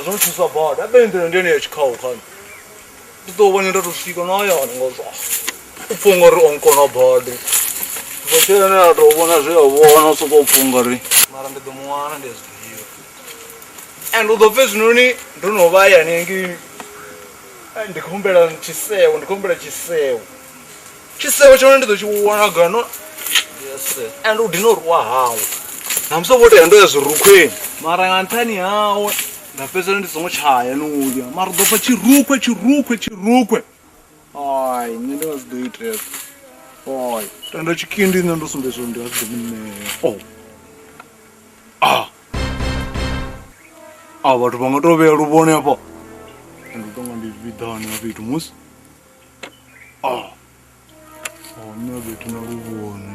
Zwo thusa bada abe nḓila ndi ene ya tshikhau khani ndi ḓo vhona nda to swika na hayani nga zwa u pfha ungari o nkona badi bva ane a to vhona zwe a vhona u sokou pfha ungari mara ndi ḓo mu wana ndi a zwi ḓivha and u ḓo pfha hezwinoni ndo no vha hayani hengei ndi khou humbela tshiseo ndi khou humbela tshiseo tshiseo tshone ndi ḓo tshi wana gano yes and u dina uri wa hawe na musi vho tea ndo ya zwirukhweni mara nga nṱhani hawe nda fhedzisela ndi songo tshaya no uya mara u ḓo pfha tshirukwe tshirukwe tshirukwe ai nṋe ndi nga si ḓo ita hezwo ai tenda tshikindi nṋe ndo sumbedza uri ndi nga si ḓo mu ṋea oh ah a vhathu vha nga to vhea luvhone hafha ndi tonga ndi vhiḓani ha fhethu musi ah nṋe fhethu na luvhone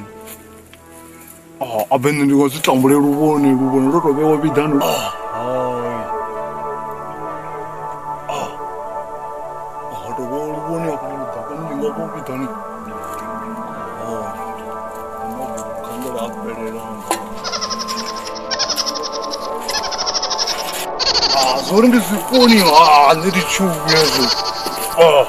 ah abe nṋe ndi nga si tambule luvhone luvhone lwo to vhewa vhiḓani ah ah ah to vhewa luvhone hafha ḓakani ndi nga vho vhiḓani ah khandela a fhelela ah zwori ndi zwikoni ah nṋe ndi tshuwi hezwo ah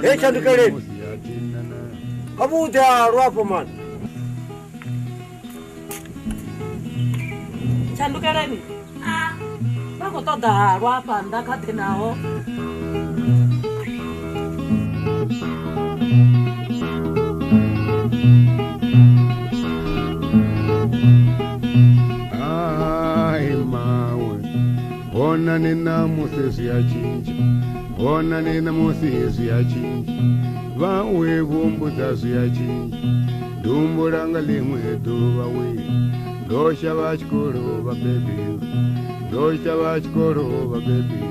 Hey, Chandukeleni. Kabuda lwapo man. Chandukeleni. Ah, vha khou ṱoḓa halwa afha nnḓa kha ḓe naho. Ai mawe, vhona ni ṋamusi zwi a tshintsha. Vhona ni ṋamusi zwi a tshintsha. Vha we vhumbudza zwi a tshintsha. Ndi humbula nga ḽiṅwe ḓuvha we ndo shavha tshikolo vhabebi, ndo shavha tshikolo vhabebi,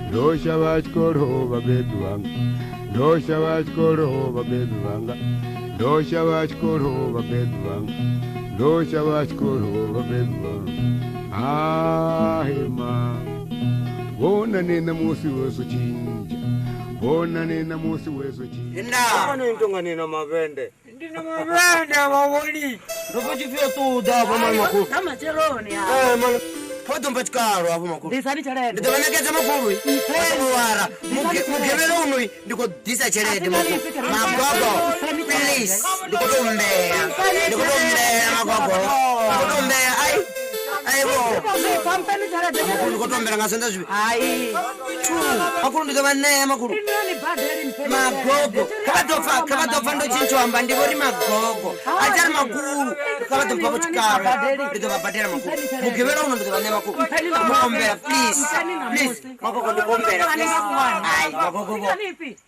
ndo shavha tshikolo vhabebi vhanga, ndo shavha tshikolo vhabebi vhanga, ndo shavha tshikolo vhabebi vhanga, ndo shavha tshikolo vhabebi vhanga. Ai ma, vhona ni ṋamusi wo zwo tshintsha, vhona ni ṋamusi wo zwo tshintsha. Nna, vhona ni tonga ni na mavhende. Ndi na mavhende a vha vhoni. Ndo pfa tshipfi yo ṱuḓa hafho mani makhulu. Nga matsheloni ha. Eh mani. Kha vha ḓo mpha tshikalo hafho makhulu. Ḓisani tshelede. Ndi ḓo vha ṋekedza makhulu. Vha songo wara. Mugivhela uno ndi khou ḓisa tshelede makhulu. Magogo please ndi khou tou humbela. Ndi khou tou humbela magogo. Ndi khou tou humbela ai. Ai vho. Mpeni tshelede. Makhulu ndi khou tou humbela nga zwanḓa zwivhili. Hai. Two. Makhulu ndi ḓo vha ṋea makhulu. Inwi ni badeli mpeni. Magogo kha vha ḓo pfa kha vha ḓo pfa ndo tshintsha u amba ndi vho ri magogo a thi ari makhulu kha vha ḓo mpha vho tshikalo ndi ḓo vha badela makhulu mugivhela uno ndi ḓo vha ṋea makhulu ndi khou humbela please please magogo ndi khou humbela please ai magogo vho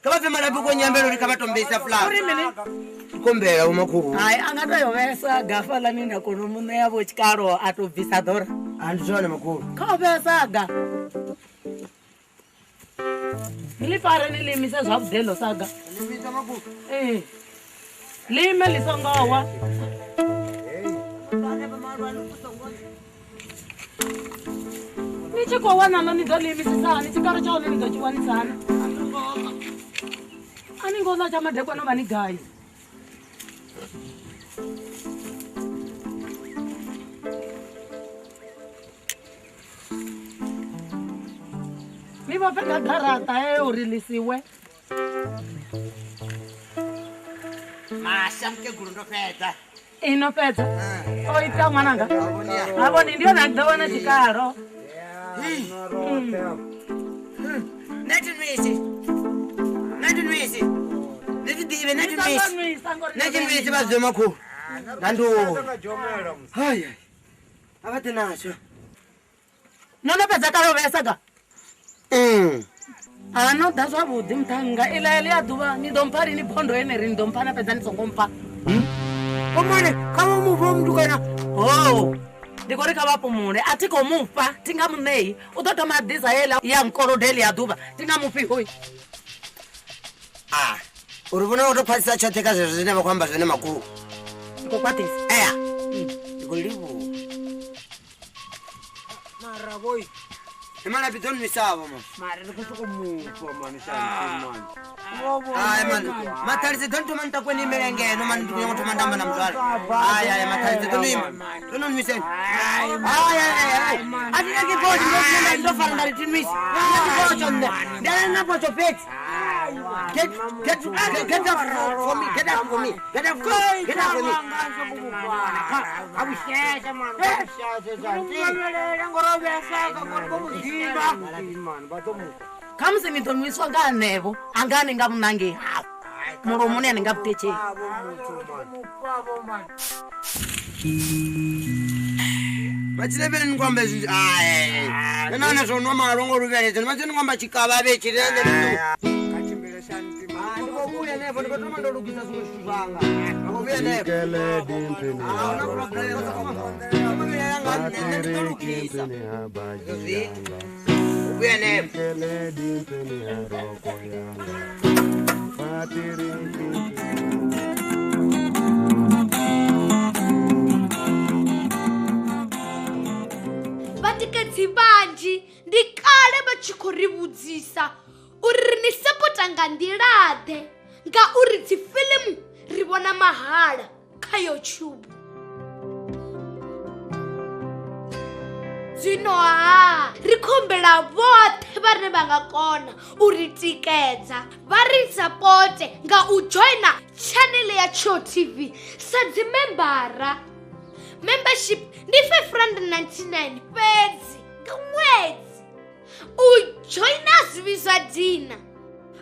kha vha pfe malabi ko nyambela uri kha vha tombeisa flag Uri mini? ndi khou humbela vho makhulu Hai a nga tou vhesa gafa ḽa ni nda kona u mu ṋea vho tshikalo a tou bvisa ḓora. a ndi zwone makhulu Kha u vhea saga. Ni ḽi fare ni ḽi imise zwavhuḓi heḽo saga. Ee. Ḽi ime ḽi songo wa. Ni tshi khou wana ḽo ni ḓo ḽi imisisa hani tshikalo tsha hone ni ḓo tshi wanisa hani. A ni ngo ḽa tsha madekwana vha ni gai. Ni vha fhe nga garaṱa heyo uri ḽi siwe. Masha mukegulu ndo fhedza. Ino fhedza. O ita ṅwananga. Ha vhoni ndi yone a ḓo wana tshikalo. Nṋe thi nwisi. Nṋe thi nwisi. Ni zwi ḓivhe nṋe thi nwisi. Nṋe thi nwisi vha zwi makhulu. Nga nduwo. Hai. A vha ḓe natsho. No no fhedza kale u vhea saga? A no ḓa zwavhuḓi muṱhannga iḽa ḽi a ḓuvha ni ḓo mpha lini bondo ene ri ni ḓo mpha na fhedza ni songo mpha. Omone kha vha mufhe mutukana. Ho. Ndi khou ri kha vha fhumule a thi khou mufha thi nga muṋei u ḓo thoma a ḓisa heiḽa ya nkolodo heḽi ya ḓuvha thi nga mufhi hoyu. Ah, uri vhona u to khwaṱhisa tshoṱhe kha zwezwo zwine vha khou amba zwone makhulu. Ndi khou khwaṱhisa. Ea. Ndi khou livhuwa. Mara boy. Malabi ḓo nwisavho man. Mara ri khou sokou mufha mani shanti mani. Ai man, maṱhalisi ḓo ni thoma ni takwe ni imele ngeno mani ndi khou nyanga u thoma nda amba na muzwala. Ai ai maṱhalisi ḓo no ima. Ḓo no nwiseni. Ai ai ai. A thi nyagi botsho ndo ndo fara nda ri thi nwisi. Thi nyagi botsho nṋe. Ndi a na botsho fhedzi. Get get get up for me. Get up for me. Get up for me. Get up for me. Khamusi ni ḓo nwiswa nga hanevho a nga ni nga muṋangi hafho mulomoni a ni nga vhutetsheli. Matsina vhele ni khou amba hezwi ai. Nṋe nahone zwo nwa mahalwa ngo luvheledza ndi matsina ni khou amba tshikavhavhe tshi nṋe ndi khou vhuya henefho ndi khou thoma ndo lugisa zwiṅwe zwithu zwanga. Ndi khou vhuya henefho. Tshikeledi nthini A ha huna rokho problem yanga. nga nṋe nṋe ndi ḓo Patiriki lugisa. nthini ha badzhi yanga. U vhuya henefho. Tshikeledi nthini ha rokho yanga. Patiriki nthini. Vhatikedzi vhanzhi ndi kale vha tshi khou ri vhudzisa uri ri ni sapota nga nḓila-ḓe ngauri dzi fiḽimu ri vhona mahala kha YouTube. Zwino ha ri khou humbela vhoṱhe vhane vha nga kona u ri tikedza vha ri sapote nga u joina channel ya Tsho TV sa dzi membara. Membership ndi 599 fhedzi nga ṅwedzi. U joina zwi vhidzwa dina.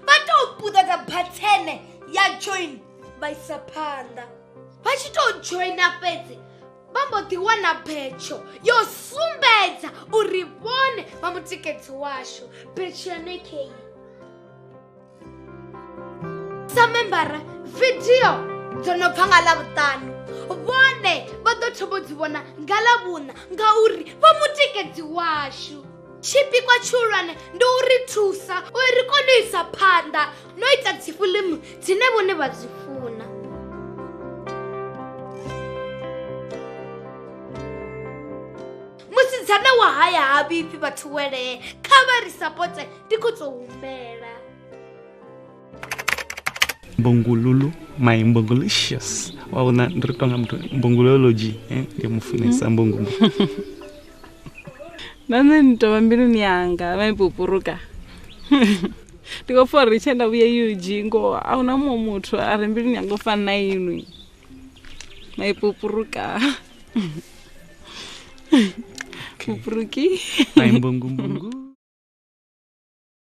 Vha tou puṱedza bathene ya join vha isa phanḓa. Vha tshi tou joina fhedzi vha mbo ḓi wana betsho yo sumbedza uri vhone vha mutikedzi washu. Betsho ya nekei. Sa membara video dzo no bva nga Ḽavhuṱanu vhone vha ḓo thoma u dzi vhona nga Ḽavhuṋa ngauri vha mutikedzi washu. Tshipikwa tshihulwane ndi u ri thusa uri ri kone u isa phanḓa no ita dzi fiḽimu dzine vhone vha dzi funa. Musidzana wa haya ha vhifhi vhathu welee kha vha ri sapote ndi khou tou humbela. Mbongululu, my mbongulicious. Wa vhona ndi ri tonga muthu mbongulology, eh? Ndi mufunesa mbongo. Na nṋe ni tovha mbiluni yanga maipupuruka. Ndi khou pfa uri tshe nda vhuya UG ngoho a huna muṅwe muthu a re mbiluni yanga u fana na inwi. Maipupuruka. Pupuruki. My mbongu mbongu.